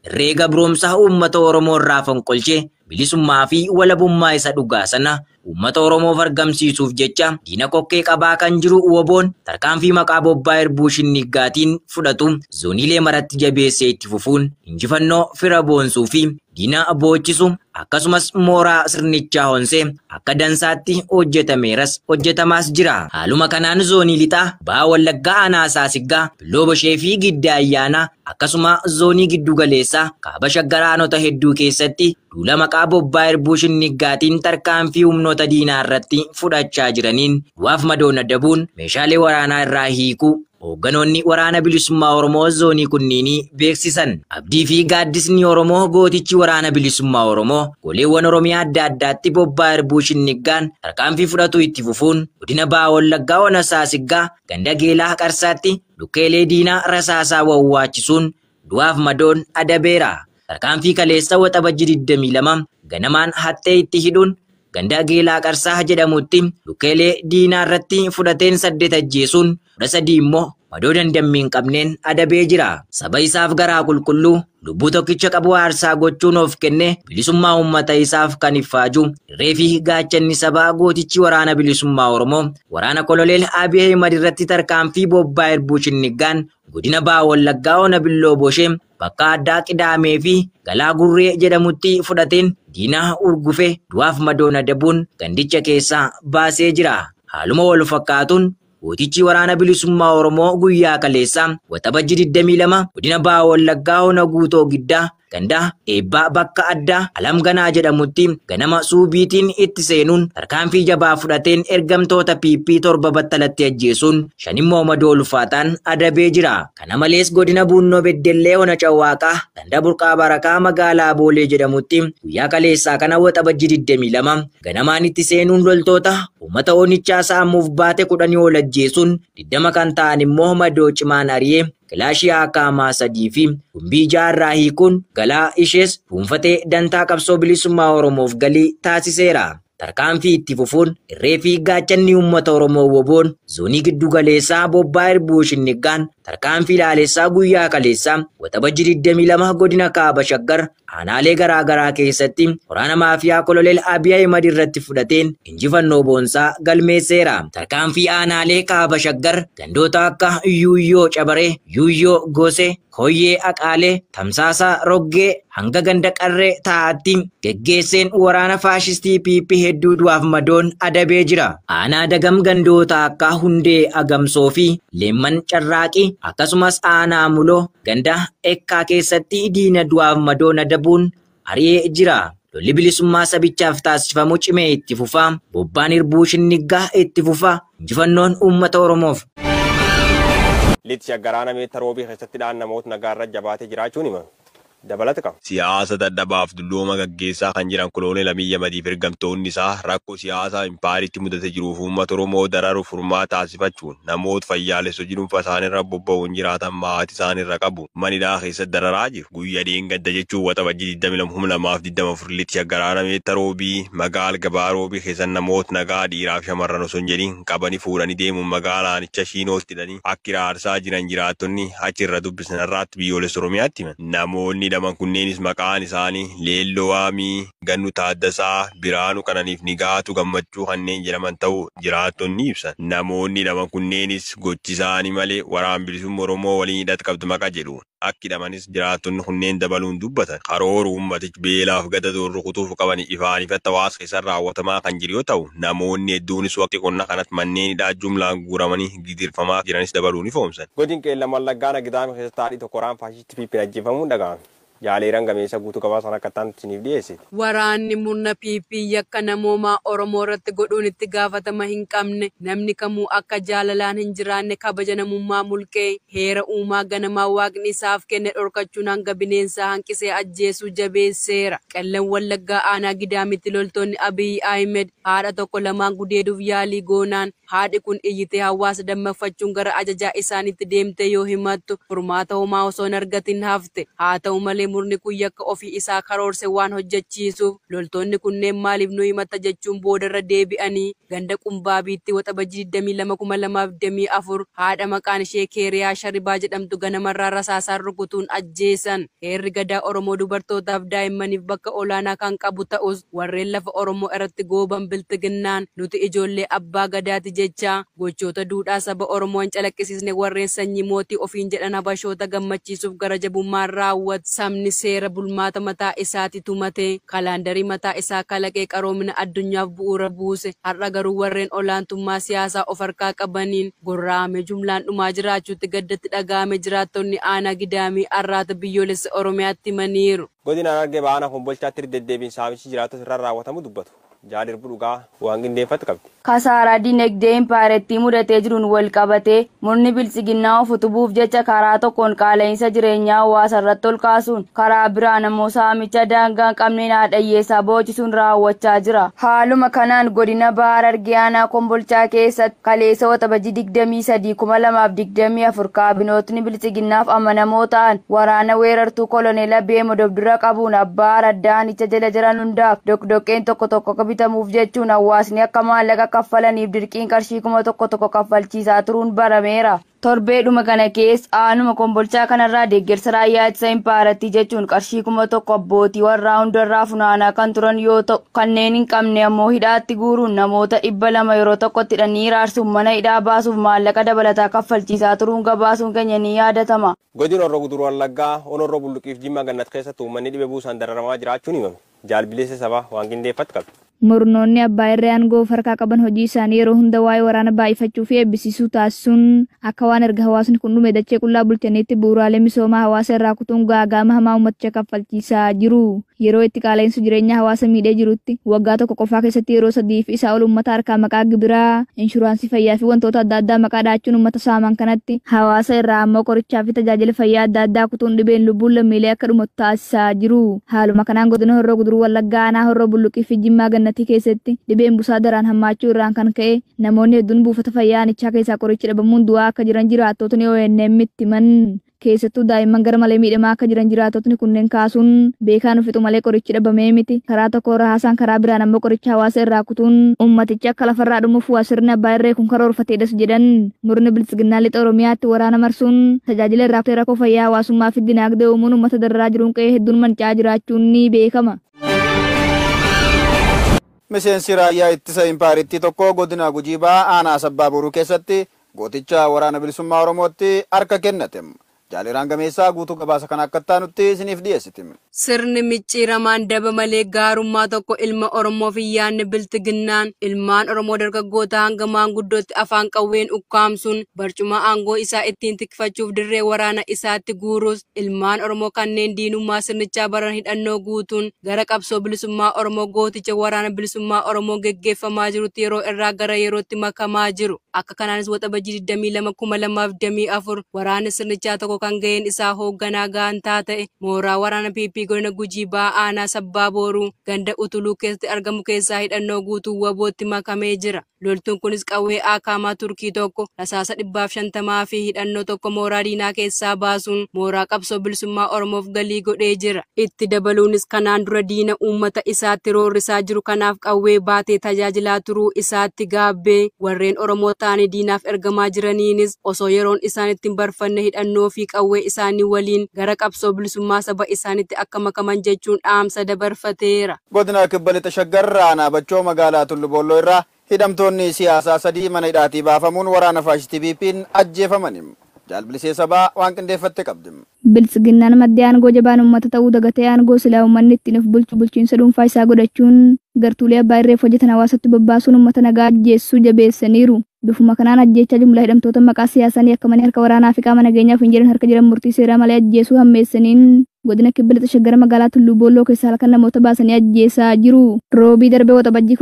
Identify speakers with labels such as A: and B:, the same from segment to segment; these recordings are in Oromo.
A: Irree gabroomsaa uummata Oromoo irraa fonqolchee bilisummaa fi walabummaa isa dhugaa sana uummata Oromoof argamsiisuuf jecha diina kokkee qabaa kan jiru WBOn tarkaanfii maqaa bobbaa Irbuu Shinniggaatiin fudhatu zooniilee maratti jabeessee itti fufuun injifannoo fira boonsuu fi diina boochisu akkasumas mooraa sirnichaa honsee akka dansaatti hojjetameeras hojjetamaas jira. Haaluma kanaan zoonii lixaa Baha Wallaggaa Aanaa Saasiggaa, Billoo Boshee fi Giddaa Ayyaanaa akkasuma zoonii giddu galeessaa Kaaba Shaggar aanota hedduu keessatti duula maqaa bobbaa Irbuu Shinniggaatiin tarkaanfii humnoota diinaa irratti fudhachaa jiraniin du'aaf madoon adabuun meeshaalee waraanaa irraa hiikuu hoogganoonni waraana bilisummaa Oromoo zoonii kunniinii beeksisan. Abdii fi gaaddisni Oromoo gootichi waraana bilisummaa Oromoo goleewwan Oromiyaa adda addaatti bobbaa Irbuu Shiniggaan tarkaanfii fudhatu itti fufuun godina Baha Wallaggaa Ona Saasiggaa ganda Geelaa Qarsaatti lukkeelee diinaa rasaasaa wawwaachisuun du'aaf madoon adabeera. Tarkaanfii kaleessa Waxabajji 22 ganamaan haxxee itti hidhuun ganda Geelaa Qarsaa jedhamutti lukkeelee diinaa irratti fudhateen 8 ajjeesuun 13 immoo madoo dandammii hin qabneen adabee jira. Saba isaaf garaa qulqulluu lubbuu tokkicha qabu aarsaa gochuun of kenne bilisummaa uummata isaaf kan iffaaju irree fi gaachanni sabaa gootichi waraana bilisummaa Oromoo waraana koloneel Abiy Ahimad irratti tarkaanfii bobbaa Irbuu Shiniggaan godina Baha Wallaggaa Ona Billoo Boshee bakka addaa Qidaamee fi Galaa Gurree jedhamutti fudhateen diinaa urgufe du'aaf madoon adabuun gandicha keessaa baasee jira. Haaluma wal fakkaatuun gootichi waraana bilisummaa Oromoo guyyaa kaleessaa Waxabajji 22 godina Baha Wallaggaa Ona Guutoo Giddaa ganda Eebbaa bakka addaa Alamganaa jedhamutti ganama suubiitiin itti seenuun tarkaanfii jabaa fudhateen ergamtoota PP 7 battalatti ajjeesuun 5 immoo madoo ulfaataan adabee jira. Kana malees godina Buunnoo Beddellee Ona Cawwaaqaa ganda Burqaa Barakaa magaalaa Boolee jedhamutti guyyaa kaleessaa kana Waxabajji 22 ganamaan itti seenuun loltoota uummata onichaa saamuuf baate 10 ol ajjeesuun 20 kan ta'an immoo madoo cimaan ari'ee kilaashii akaamaa 3 fi gumbii jaarraa hiikuun galaa ishees dhuunfatee dantaa qabsoo bilisummaa Oromoof galii taasiseera. Tarkaanfii itti fufuun irree fi gaachanni uummata Oromoo WBOn zoonii giddu galeessaa bobbaa Irbuu Shiniggaan tarkaanfii ilaalessaa guyyaa kaleessaa Waxabajji 22 godina Kaaba Shaggar aanaalee garaa garaa keessatti waraana maafiyaa koloneel Abiy Ahimad irratti fudhateen injifannoo boonsaa galmeesseera. Tarkaanfii aanaalee Kaaba Shaggar gandoota akka Yuuyyoo Cabaree, Yuuyyoo Gosee, Koyyee Aqaalee, Tamsaasaa Roggee hanga ganda Qarree taa'aatti geggeesseen waraana faashistii PP hedduu du'aaf madoon adabee jira. Aanaa Dagam gandoota akka Hundee Agamsoo fi Leemman Carraaqii akkasumas aanaa Muloo ganda Ekkaa keessatti diina du'aaf madoon adabuun ari'ee jira. Lolli bilisummaa sabichaaf taasifamu cimee itti fufa. Bobbaan Irbuu Shiniggaa itti fufa. Injifannoon uummata Oromoof.
B: Lixa Shaggar aanaa Meettaa Roobii keessatti dhaan namoota nagaa irra jabaatee jiraachuun himame. Dabalata qaba.
C: Siyaasa dadhabaaf dullooma gaggeessaa kan jiran koloneel Abiy Ahimadiif ergamtoonni isaa rakkoo siyaasaa impaayeritti mudatee jiruuf uummata Oromoo dararuuf furmaata taasifachuun namoota fayyaalessa hojii dhuunfaa isaaniirra bobba'uun jiraatan maatii isaaniirra qabu manidhaa keessatti dararaa jiru. Guyyaa dheengadda jechuun Waxabajjii 22 2024 Lixa Shaggar aanaa Meettaa Roobii magaala Gabaa Roobii keessatti namoota nagaa dhiiraaf shamarran osoo hin jedhin qabanii fuudhanii deemuun magaalaa aanichaa Shiinootti hidhanii akka hiraarsaa jiran jiraattonni achirra dubbisan irraatti biyyoolessa Oromiyaatti himan. Namoonni hidhaman kunneenis maqaan isaanii Leelloo Waamii, Gannu Taaddasaa, Biraanuu Qananiif Nigaatu Gammachuu kanneen jedhaman ta'uu jiraattonni ibsan. Namoonni hidhaman kunneenis gochi isaanii malee waraan bilisummaa Oromoo waliin hidhata qabdu maqaa jedhu. Akka hidhamanis jiraattonni kunneen dabaluun dubbatan. Karoora uummatichi beelaaf gadadoon rukutuuf qaban ifaan ifatti hawaasa keessatti raawwatamaa kan jiru yoo ta'u, namoonni hedduunis waqtii qonnaa kanatti manneen hidhaa jumlaan guuramanii gidirfamaa jiranis dabaluun ifoomsan.
B: Godin Qeellam Wallaggaa Gidaamii keessatti haadhi tokko waraana faashistii PP'n ajjeefamuun dhaga'ame. Jaaleeraan gameessa guutuu qabaa sana akka ta'an isiniif dhiyeessite.
D: Waraanni murna PP yakka namoomaa Oromoo irratti godhuun itti gaafatama hin qabne namni kamuu akka jaalalaan hin jiraanne kabaja namummaa mulqee heera uumaa ganamaa waaqni isaaf kenne dhorkachuun hanga bineensaa hanqisee ajjeesuu jabeesseera. Qellam Wallaggaa aanaa Gidaamitti loltoonni Abiy Ahmed haadha tokko lamaan gudeeduuf yaalii goonaan haadhi kun iyyitee hawaasa dammaqfachuun gara ajajaa isaaniitti deemtee yoo himattu furmaata homaa osoo hin argatin hafte. Haa ta'u malee malee murni kun yakka ofii isaa karoorse waan hojjechiisuuf loltoonni kunneen maaliif nu himatta jechuun boodarra deebi'anii ganda Qumbaabiitti Waxabajjii 22,2024 haadha maqaan ishee Keeriyaa Sharibaa jedhamtu ganamarraa rasaasaan rukutuun ajjeesan. Heerri gadaa Oromoo dubartootaaf daa'immaniif bakka olaanaa kan qabu ta'us warreen lafa Oromoo irratti gooban biltiginnaan nuti ijoollee abbaa gadaati jecha gochoota duudhaa saba Oromoo hin calaqqisiisne warreen sanyii mootii ofiin jedhan habashoota gammachiisuuf gara jabummaan raawwatu. Sabni seera bulmaata mataa isaati tumate, kalaandarii mataa isaa kalaqee qaroomina addunyaaf bu'uura buuse. Har'a garuu warreen olaantummaa siyaasaa of harkaa qabaniin gorra'ame jumlaan dhumaa jiraachuutti gaddatti dhaga'ame jiraattonni aanaa Gidaamii Arraata Biyyoolessa Oromiyaatti himaniiru.
B: Godina Harargee Bahaa Kombolchaatti deddeebiin saamichi jiraattota irraa raawwatamu dubbatu. Jaalirbu dhugaa waan qindeeffatu qabdi.
E: Kasaaraa dinagdee impaayirettii mudatee jiruun wal qabatee murni biltsiginnaa of utubuuf jecha karaa tokkoon qaala'insa jireenyaa hawaasa irratti ol kaasuun karaa biraan ammoo saamicha daangaa hin qabneen haadha hiyyeessaa boochisuun raawwachaa jira. Haaluma kanaan godina Bahaa Harargee aanaa Kombolchaa keessatti kaleessa Waxabajjii 23,2024 kaabinootni biltsiginnaaf amanamoo ta'an waraana weerartuu koloneel Abiy dura qabuun abbaa araddaanicha jala jiran hundaaf doqdoqqeen tokko tokko akka bitamuuf jechuun hawaasni akka maallaqa kaffalaniif dirqiin qarshii 1000 kaffalchiisaa turuun barameera. Torbeedhuma kana keessa aanuma Kombolchaa kanarraa deeggarsa raayyaa ittisa impaayirettii jechuun qarshii 1000 abbootii warraa hundarraa funaanaa kan turan yoo ta'u kanneen hin qabne ammoo hidhaatti guuruun namoota 200 yeroo tokkotti hidhanii hiraarsuun mana hidhaa baasuuf maallaqa dabalataa kaffalchiisaa turuun gabaasuun keenya ni yaadatama.
B: Godina Horroo Guduruu Wallaggaa Horroo Bulluqiif Jimmaa Gannat keessatti uummanni dhibee buusaan dararamaa jiraachuun himame. Jaalbileessa sabaa waan qindeeffatu qabdi.
F: Murnoonni abbaa irree aangoo of harkaa qaban hojii isaanii yeroo hunda waa'ee waraana baay'ifachuu fi eebbisiisuu taasisuun akka waan erga hawaasni kun dhume dachee qullaa bulchaniitti bu'uuraalee misoomaa hawaasa irraa kutuun gaagaama hamaa uummaticha kaffalchiisaa jiru. Yeroo itti qaala'insi jireenya hawaasa miidhee jirutti waggaa tokko qofaa keessatti yeroo 3 fi isaa ol uummata harkaa maqaa gibiraa, inshuraansii fayyaa fi wantoota adda addaa maqaa dhaachuun uummata saaman kanatti hawaasa irraa ammoo qorichaa fi tajaajila fayyaa adda addaa kutuun dhibeen lubbuun lammiilee akka dhumatu taasisaa jiru. Haaluma kanaan godina Horroo Guduruu Wallaggaa aanaa Horroo Bulluqii fi Jimmaa Gannatii keessatti dhibeen busaa daraan hammaachuu irraan kan ka'e namoonni hedduun buufata fayyaa aanichaa keessaa qorichi dhabamuun du'aa akka jiran jiraattotni ONM itti himan. Keessattuu daa'imman gara malee miidhamaa akka jiran jiraattotni kunneen kaasuun beekaan ofiitu malee qorichi dhabamee miti. Karaa tokko rahaasaan karaa biraan ammoo qoricha hawaasa irraa kutuun uummatichi akka lafarraa dhumuuf waa sirni abbaa irree kun karoorfateedhas jedhan. Murni biltsiginnaa lixa Oromiyaatti waraana marsuun tajaajila irraa rakkoo fayyaa hawaasummaa fi dinagdee uumuun uummata dararaa jiruun qe'ee hedduun manca'aa jiraachuun ni beekama.
G: Miseensi raayyaa ittisa impaayirettii tokko godina Gujii Bahaa aanaa Sabbaa Boruu keessatti gooticha waraana bilisummaa Oromootti harka kennate. Jaaliraan Gameessaa guutuu gabaasa kana akka taanutti isiniif dhiyeessiti.
D: Sirni micciiramaan daba malee gaarummaa tokko ilma Oromoo fi yaadni biltiginnaan ilmaan Oromoo dargaggoota hanga maanguddootti afaan qawween ukkaamsuun barcuma aangoo isaa ittiin tikfachuuf dirree waraana isaatti guuruus ilmaan Oromoo kanneen diinummaa sirnichaa baran hidhannoo guutuun gara qabsoo bilisummaa Oromoo gooticha waraana bilisummaa Oromoo geggeeffamaa jirutti yeroo irraa gara yerootti makamaa jiru. Akka kanaanis Waxabajjii 22,2024 waraanni sirnichaa tokko kan ga'een isaa hoogganaa gaantaa ta'e mooraa waraana PP godina Gujii Bahaa aanaa Sabbaa Booruu ganda Utuluu keessatti argamu keessaa hidhannoo guutuu wabootti makamee jira. Loltuun kunis qawwee Akaamaa Turkii tokko rasaasa 150 fi hidhannoo tokko mooraa diinaa keessaa baasuun mooraa qabsoo bilisummaa Oromoof galii godhee jira. Itti dabaluunis kanaan dura diina uummata isaatti roorrisaa jiru kanaaf qawwee baatee tajaajilaa turuu isaatti gaabbee warreen Oromoo ta'anii diinaaf ergamaa jiraniinis osoo yeroon isaan ittiin barfanne hidhannoo fi qawwee isaanii waliin gara qabsoo bilisummaa saba isaaniitti akka makaman jechuun dhaamsa dabarfateera.
G: Godina Kibba Lixa Shaggar aanaa Bachoo magaalaa Tullu Boolloo irraa hidhamtoonni siyaasaa 3 mana hidhaatii baafamuun waraana faashistii BP'n ajjeefamani. Jaalbilisee sabaa waan qindeeffatte qabdi.
F: Biltsiginnaan maddee aangoo jabaan uummata ta'uu dagatee aangoo silaa uummanni ittiin of bulchu bulchiinsa dhuunfaa isaa godhachuun gartuulee abbaa irreef hojjetan hawaasatti bobbaasuun uummata nagaa ajjeessuu jabeessaniiru. Bifuma kanaan ajjeechaa jumlaa hidhamtoota maqaa siyaasanii akka manii harka waraanaa fi qaama nageenyaaf hin jiran harka jiran murtii seeraa malee ajjeessuu hammeessaniin godina Kibba Lixa Shaggar magaalaa Tulluu Boolloo keessaa halkan namoota baasanii ajjeessaa jiru. Roobii darbee Waxabajjii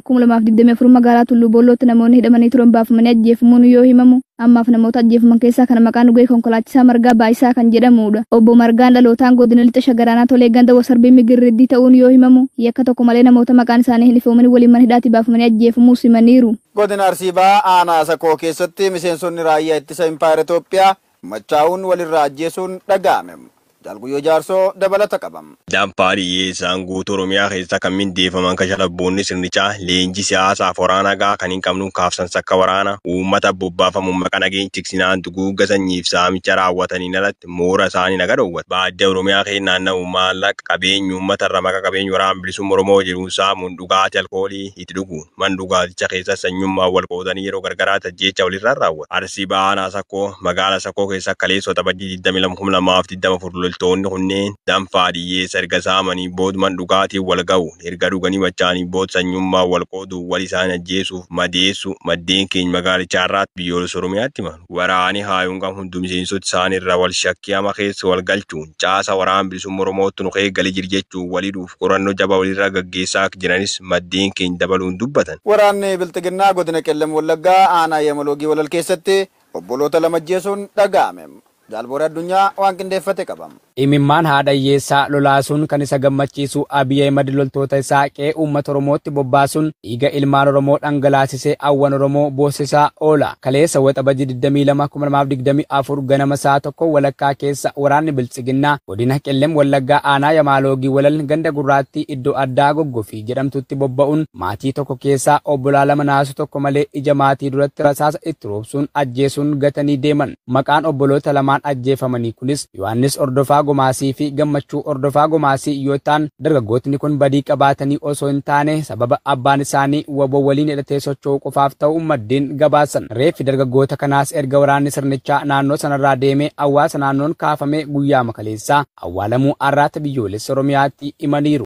F: 19,2024 magaalaa Tulluu Boollootti namoonni hidhamanii turan baafamanii ajjeefamuun yoo himamu ammaaf namoota ajjeefaman keessaa kan maqaan dhugee konkolaachisaa Margaa Baayisaa kan jedhamudha. Obbo Margaan dhalootaan godina Lixa Shaggar aanaa Tolee ganda Wasarbii Migirriddii ta'uun yoo himamu yakka tokko malee namoota maqaan isaanii hin ifoomin waliin mana hidhaatii baafamanii ajjeefamuu simaniiru.
G: Godina Arsii Bahaa aanaa Sakoo keessatti miseensonni raayyaa ittisa impaayera Itoophiyaa machaa'uun walirraa ajjeesuun dhaga'ame. Jaal Guyyoo Jaarsoo dabalata qaba.
C: Danfaa dhiyyeessaan guutuu Oromiyaa keessa kan mindeeffaman kashalabboonni sirnichaa leenjii siyaasaaf waraana gahaa kan hin qabnu kaafsan sakka waraana uummata bobbaafamuun maqaa nageenya tiksinaan duguugga sanyiif saamicha raawwataniin alatti moora isaanii naga dhoowwatu. Baadiyyaa Oromiyaa keessa naanna'u maallaqa qabeenyi uummata irra maqaa qabeenya waraana bilisummaa Oromoo jedhuun saamuun dhugaatii alkoolii itti dhuguun man dhugaaticha keessa sanyummaan wal qoodanii yeroo gargaraatti ajjeecha walirraa raawwatu. Arsii Baanaa Sakkoo magaalaa Sakkoo keessa kaleessoo Waxabajjii 22 2024 loltoonni kunneen danfaa dhiyyeessa erga saamanii booduman dhugaatii wal ga'u erga dhuganii machaanii booda sanyummaa wal qoodu wal isaan ajjeesuuf madeessu maddeen keenya magaalichaa irraatti biyyoolessa Oromiyaatti himan. Waraani haayuun kan hundi miseensota isaan irraa wal shakkii hama keessa wal galchuun caasa waraana bilisummaa Oromootti nu eegalee jira jechuun waliidhuuf qorannoo jabaa walirraa gaggeessaa akka jiranis maddeen keenya dabaluun dubbatan.
G: Waraanni Bilxiginnaa godina Qellem Wallaggaa aanaa Yamaloogii Walal keessatti obboloota lama ajjeesuun dhaga'ame. Jaalboora Addunyaa waan qindeeffate qaba.
H: Imimmaan haadha hiyyeessaa lolaasuun kan isa gammachiisu Abiy Ahimad loltoota isaa qe'ee uummata Oromootti bobbaasuun dhiiga ilmaan Oromoo dhangalaasisee hawwan Oromoo boosisaa oola. Kaleessa Waxabajjii 22,2024 ganama sa'a 1:30 keessa waraanni Bilxiginnaa godina Qellem Wallaggaa aanaa Yamaaloogii Walal ganda gurraattii iddoo addaa Goggofii jedhamtutti bobba'uun maatii tokko keessaa obbolaa lama naasuu tokko malee ija maatii duratti rasaasa itti roobsuun ajjeesuun gatanii deeman. Maqaan obboloota lamaan ajjeefamanii kunis Yohaannis Ordofaa Gomaasii fi Gammachuu Ordofaa Gomaasii yoo ta'an, dargaggootni kun badii qabaatanii osoo hin taane sababa abbaan isaanii WBO waliin hidhatee socho'uu qofaaf ta'uu maddeen gabaasan. Reeffi dargaggoota kanaas erga waraanni sirnichaa naannoo sanarraa deemee hawaasa naannoon kaafamee guyyaa makaleessaa awwaalamuu Arraata Biyyoolessa Oromiyaatti himaniiru.